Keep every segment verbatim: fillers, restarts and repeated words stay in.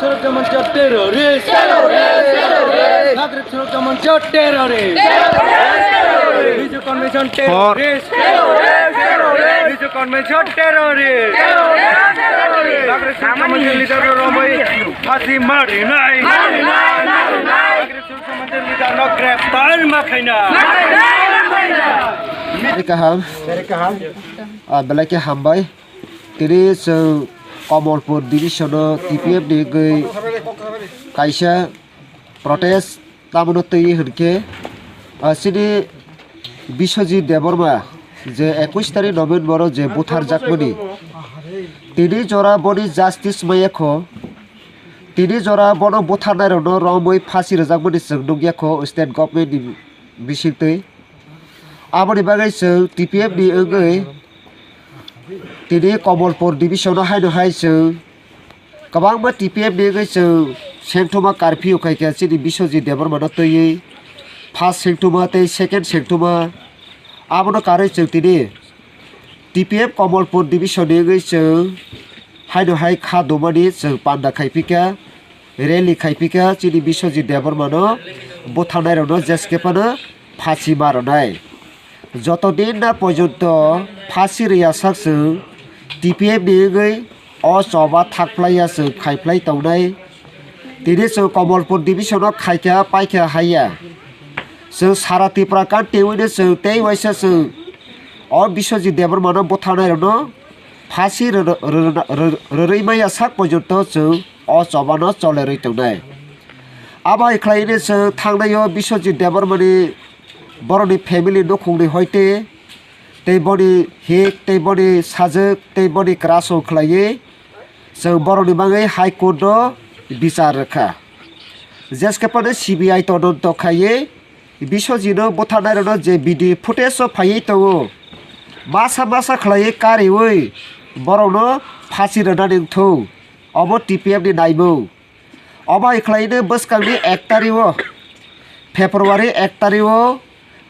Surukya Mancha terrorist. Terrorist, terrorist. Nagarik Surukya Mancha terrorist. Terrorist, terrorist. Biju Convention terrorist. Terrorist, terrorist. Biju Convention terrorist. Terrorist, terrorist. Nagarik Surukya Mancha leader romwi phasi marinai. Marinai, marinai. Nagarik Surukya Mancha leader no greptar ma khaina. Marinai, marinai. Very kaham. Very kaham. Ah, belai khe hambai. Tini chwng Kamalpur division-o T P F ni wngwi kaisa protest tamoni twi hwnkhe, ah, chini Biswajit Debbarma je ekush tarik November-o je butharjakmani, tini jora boni justice maya kho, tini jora bono butharnairokno romwi phasi rwjakmani chwng nukya kho state government ni bisingtwi. Aboni bagwi chwng T P F ni wngwi tini Kamalpur division-o haino hai chwng kwbangma T P F ni wngwi chwng sengthoma curfew khaikha chini Biswajit Debbarmano twiwi first sengthoma tei second sengthoma. Abono karwi chwng tini T P F Kamalpur division ni wngwi chwng haino hai kha dumani chwng panda khaiphikha. Rally khaiphikha chini Biswajit Debbarmano butharnairokno jeskepano phasi ma rwnai. Joto din na porjonto phasi rwya sak chwng T P F ni wngwi o choba thakphlaiya chwng khaiphlai tongnai. Tini chwng Kamalpur division-o khaikha paikha haiya. Chwng sara Tipra country-wino chwng tei waisa chwng o Biswajit Debbarmano butharnairokno phasi rw-, rw-, rw-, rw-, rwrwi maya sak porjonto chwng o chobano cholerwi tongnai. Abo hai khlaino chwng thangnaio Biswajit Debbarmani borokni family nukhungni hoite tei boni hik tei boni sajwk tei boni kwrasong khlaiwi chwng borokni bagwi High Court-o bichar rwkha. Jeskepano C B I todonto khaiwi Biswajitno butharnairokno je video footage-o phaiwi tongo, masa masa khlaiwi kariwi borokno phasi rwnani wngthung, omo T P F ni naimung. Obo hai khlaino bwskangni ek tario, February ek tario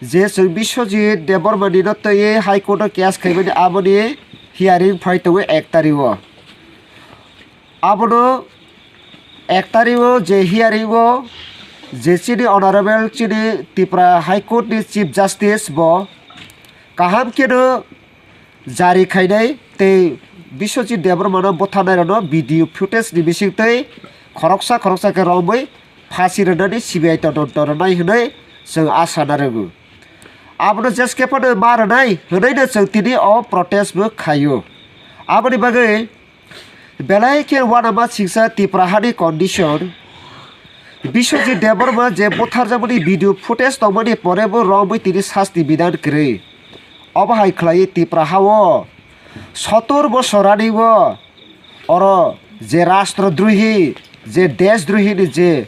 je chwng Biswajit Debbarmanino twiwi High Court-o case khaimani aboni hearing phai tongo ek tario. Abono ek tario je hearing-o je chini Honorable chini Tripura High Court-ni Chief Justice bo kaham kheno jari khainai tei Biswajit Debbarmano butharnairokno video footage-ni bisingtwi khoroksa khoroksa khe romwi phasi rwnani C B I todonto rwnai hwnwi chwng asa narwgo. Abono jeskepano ma rwnai hwnwino chwng tini o protest bo khaio. Aboni bagwi belai khe uanama singsa Tripura hani condition. Biswajit Debbarma je butharjakmani video footage tongmani pore bo romwi tini sasti bidan kwrwi. Obo hai khlaiwi Tripura hao sotor bosor ani o oro je rastrodrohi, je deshdrohi ni je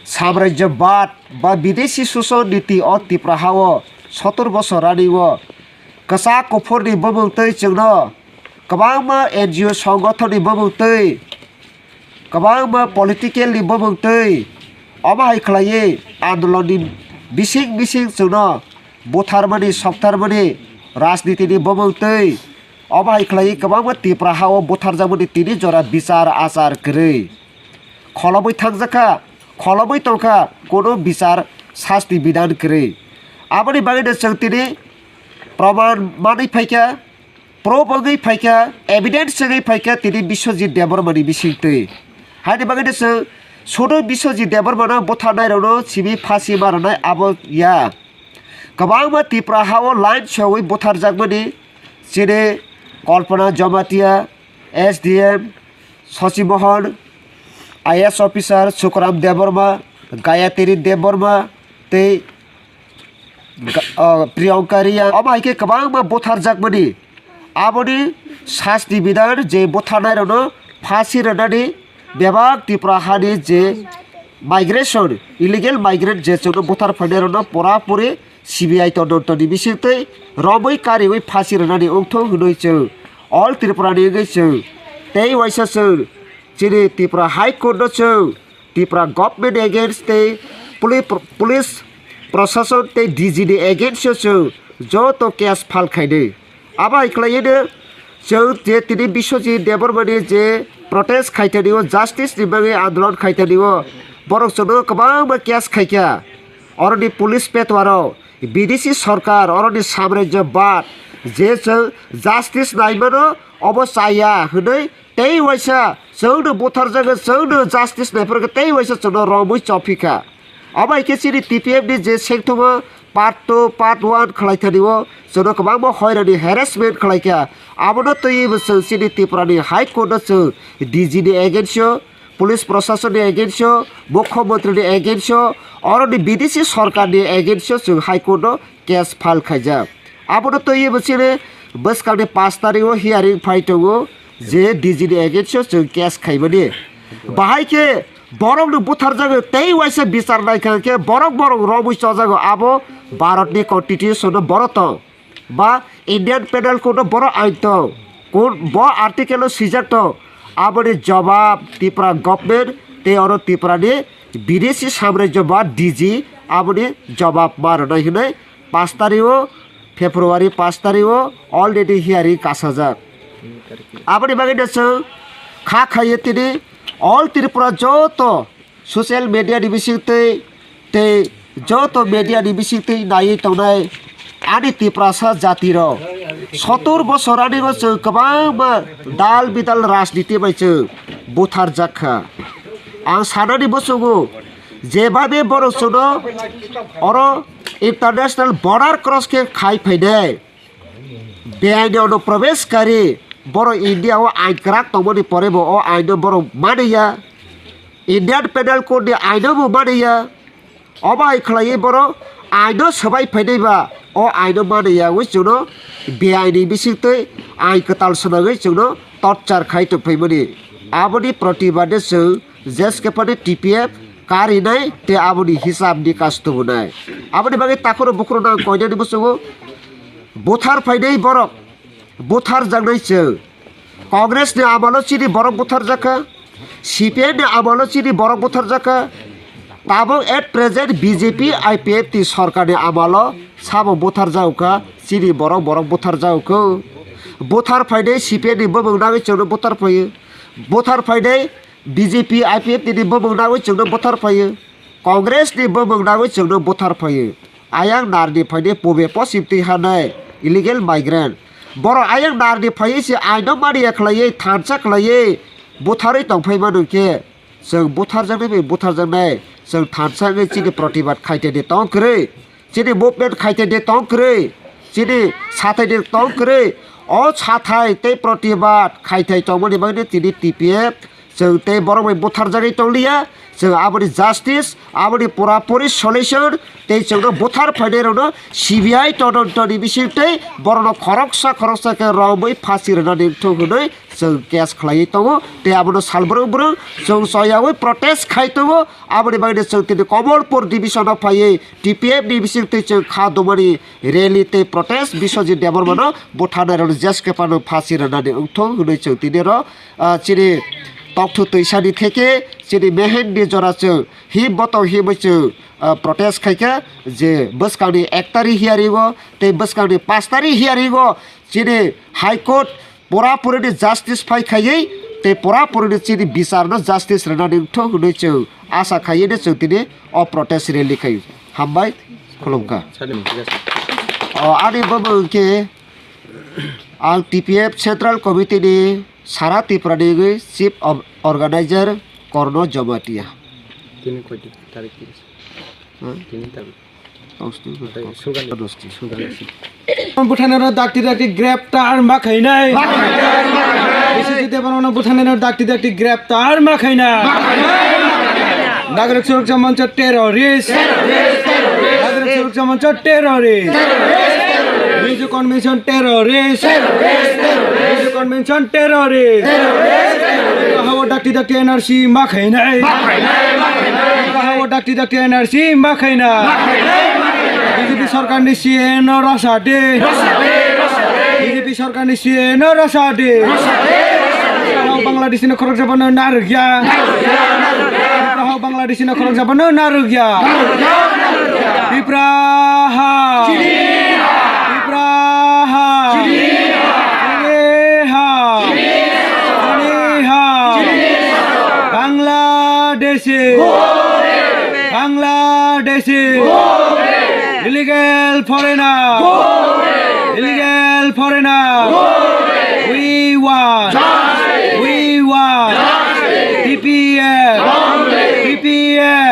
samrajyobad ba bidesi shoshon niti o Tripura hao sotor bosor ani o kwchak kuphurni bumung twi chwngno kwbangma N G O songothonni bumung twi, kwbangma political ni bumung twi, omo hai khlaiwi andolonni bising bising chwngno butharmani, soktharmani, rajniti ni bumung twi, omo hai khlaiwi kwbangma Tripura hao butharjakmani tini jora bichar achar kwrwi kholobwi thangjakha, kholobwi tongkha, kono bichar sasti bidan kwrwi. Aboni bagwino chwng tini proman manwi phaikha, proof wngwi phaikha, evidence wngwi phaikha tini Biswajit Debbarmani bisingtwi. Haini bagwino chwng sudu Biswajit Debbarmano butharnairokno simi phasi ma rwnai abo ya. Kwbangma Tripura hao line sogwi butharjakmani chini Kalpana Jamatia, S D M, Shashi Mohan, I A S officer Sukaram Debbarma, Gayatri Debbarma tei Ga-, ah, Priyanka Riya, omo hai khe kwbangma butharjakmani. Aboni sasti bidan je butharnairokno phasi rwnani bebak Tripura hani je migration, illegal migrant je chwngno buthar phainairokno pura puri C B I todonto ni bisingtwi romwi kariwi phasi rwnani wngthok hwnwi chwng All Tripura ni wngwi chwng tei waisa chwng chini Tripura High Court no chwng Tripura government against tei poli-, police proshashan tei D G ni against o chwng joto case file khainai. Abo hai khlaiwi no chwng je tini Biswajit Debbarmani je protest khaitani o, justice ni bagwi andolon khaitani o, borok chwngno kwbangma case khaikha. Oroni police petwaro, B D C sarkar, oroni samrajyabad, je chwng justice naimano obo chaya hwnwi tei waisa chwngno butharjago, chwngno justice naiphuru khe tei waisa chwngno romwi chophikha. Abo hai khe chini T P F ni je sengthomo part two, part one khlaithani o chwngno kwbangma hoirani harassment khlaikha. Abono twiwi bo chwng chini Tripura ni High Court o chwng D G ni against o, police prasasonni against o, mukhyamantri ni against o, oroni B D C sarkar ni against o chwng High Court o case file khaijak. Abono twiwi bo chini bwskangni pash tarikh o hearing phai tongo je D G ni against o chwng case khaimani. Bahai khe borokno butharjagwi tei waisa bichar naikha khe borok borok romwi chojago, abo Bharatni constitution o borok tong ba Indian Penal Code o borok ain tong, kun bo article o swijak tong. Aboni jobab Tripura government tei oro Tripura ni B D C samrajyo ba D G aboni jobab ma rwnai hwnwi pash tarikh o, February pash tarikh o already hearing kasajak. Aboni bagwi no chwng kha khaiwi tini all Tripura joto social media ni bisingtwi tei joto media ni bisingtwi naiwi tongnai ani Tiprasa jati rok. Sotur bosor ani o chwng kwbangma dal bidal rajniti bai chwng butharjak kha. Ang sanani muchungo, jebabe borok chwngno oro international border cross khe khai phainai, beaini ono probeshkari, borok India o ain kwrak tongmani pore bo o aino borok maniya, Indian Penal Code ni aino bo maniya. Obo hai khlaiwi borok aino swbai phainai ba o aino maniya wi chwngno beaini bisingtwi ain kwtal swnagwi chwngno torture khai tongphaimani. Aboni protibade chwng J S K P ni T P F karinai tei aboni hisab nikas tubunai. Aboni bagwi takhoro bukhurokno ang koinani muchungo buthar phainai borok, butharjaknai chwng. Congress ni amalo chini borok butharjakha, C P I ni amalo chini borok butharjakha. Tabuk at present B J P I P F T sorkarni amalo sabo butharjakha, chini borok borok butharjakha. Buthar phainai C P I ni bumung nangwi chwngno buthar phaio. Buthar phainai B J P I P F T ni bumung nangwi chwngno buthar phaio, Congress ni bumung nangwi chwngno buthar phaio. Ayang narni phainai pube posim twi hanai illegal migrant. Borok ayang narni phaiwi se aino maniya khlaiwi thansa khlaiwi butharwi tongphai mano khe chwng butharjaknai bai butharjaknai chwng thansa wngwi chini protibad khaitani tong kwrwi. Chini movement khaithai de tong kwrwi, chini sathai de tong kwrwi. O sathai tei protibad khaithai tongmani bagwi chini T P F chwng tei borok bai butharjagwi tongliya. Chwng aboni justice, aboni pura puri solution tei chwngno buthar phainairokno C B I todonto ni bisingtwi borokno khoroksa khoroksa khe romwi phasi rwnani wngthok hwnwi chwng case khlaiwi tongo tei abono sal brwng brwng chwng choyaui protest khai tongo. Aboni bagwi chwng tini Kamalpur division o phaiwi T P F ni bisingtwi chwng kha dumani rally tei protest Biswajit Debbarmano butharnairokno J S K P no phasi rwnani wngthok hwnwi chwng tini oro, ah, chini tokthw twisani theke chini mehenni jora chwng him botong himwi chwng, ah, protest khaikha je bwskangni ek tari hearing o tei bwskangni panch tari hearing o chini High Court pura puri ni justice phai khaiwi tei pura puri ni chini bichar no justice rwnani wngthok hwnwi chwng asa khaiwi no chwng tini o protest rally khai. Hambai, khulumkha. O, ani bumung khe ang T P F Central Committee ni Sara Tripura ni wngwi Chief of Organizer Korno Jamatia. Tini koi tarik? Hmm? Tini tarik. Butharnairokno dakti dakti greptar ma khainai. Biswajit Debbarmano butharnairokno dakti dakti greptar ma khainai. Nagarik Suroksa Moncho terrorist. Nagarik Suroksa Moncho terrorist. Mizo Convention terrorist. Mizo Convention terrorist. Tripura hao dakti dakti N R C ma khainai. Tripura hao dakti dakti N R C ma khainai. B J P sorkarni C A A no rwsa di. B J P sorkarni C A A no rwsa di. Tripura hao Bangladeshi no khoroksa bono narwkya. Tripura hao Bangladeshi no khoroksa bono narwkya. Tripura hao. Tripura hao. Chini hao. Chini hao. Bangladeshi! Illegal foreigner! Illegal foreigner! We want! We want! T P F! T P F!